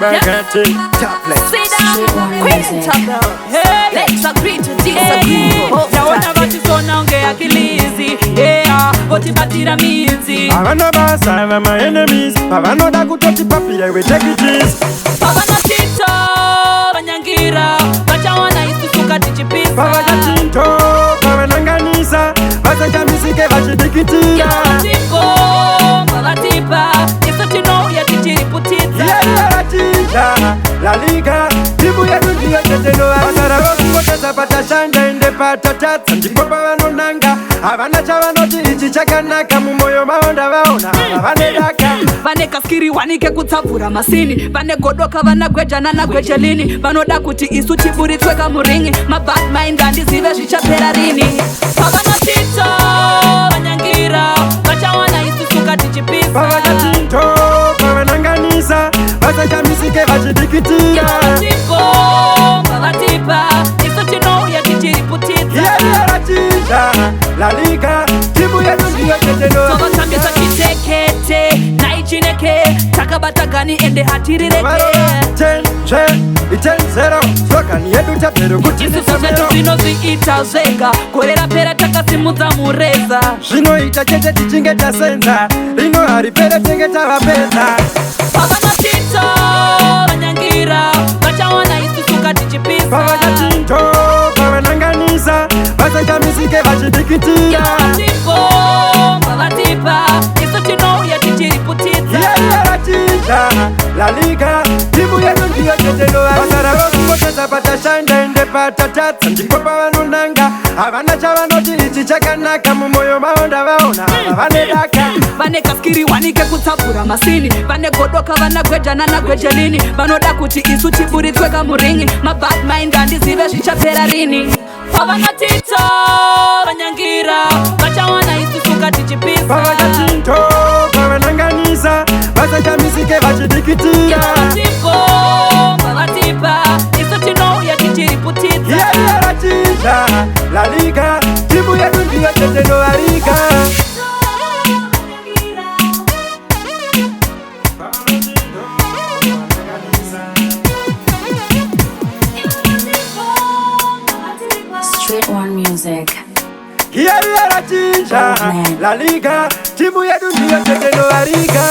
Bagate. Sit down, queen tabel. Hey, let's agree to disagree. Taona vachisona unge akilizi, yeah, votibatira midzi. Havana basa vamaenemies, pavanoda kutoti papira iwe, take it easy. Pavanotito vanyangira, vachawana isusuka tichipisa. Pavakatinto pavananganisa, vasachamisike vachidikitira. Tipo vavatipa, isu tinouya tichiriputidza. Iyaiya La Liga, timu yedu ndiyo chete. Basa ravo kungotedza patashanda, ende patatatsa ndipo pavanonanga. Havana chavanoti ichi chakanaka, mumwoyo mavo ndavaona ava vane daka. Vane kaskiri wanike kutsabvura masini, vane godoka vanagwejana nagwejelini, vanoda kuti isu tiburitswe kamuringi. Mabad mind, handizive zvichapera rini. Pavanotito vanyangira, vachawana isusuka tichipisa. Pavakatinto pavananganisa, vasachamisike vachidikitira. Tipo vavatipa, isu tinouya tichiriputidza. Iyaiya La Liga, timu yedu ndiyo chete. Tovatambisa chitekete naichineke, takabata gani ende hatirireke. Varova 10 10 0, slogan yedu tabvero kuti Isusu zvedu zvinozviita zvega, gore rapera takasimudza mureza. Zvinoita chete tichinge tasenza, rino haripere tenge tavapedza. Pavanotito vanyangira, vachawana isusuka tichipisa. Pavakatinto pavananganisa, vasachamisike vachidikitira. Tipo vavatipa, isu tinouya tichiriputidza. Iyaiya La Liga, timu yedu ndiyo chete. Basa ravo kungotedza patashanda, ende patatatsa ndipo pavanonanga. Havana chavanoti ichi chakanaka, mumwoyo mavo ndavaona ava vane daka. Vane kaskiri wanike kutsabvura masini, vane godoka vanagwejana nagwejelini, vanoda kuti isu tiburitswe kamuringi. Mabad mind, handizive zvichapera rini. Pavanotito vanyangira, vachawana isusuka tichipisa. Pavakatinto pavananganisa, vasachamisike vachidikitira. Tipo vavatipa, isu tinouya tichiriputidza. Iyaiya La Liga, timu yedu ndiyo chete novarika. Street One Music. Iyaiya La Liga, timu yedu ndiyo chete novarika.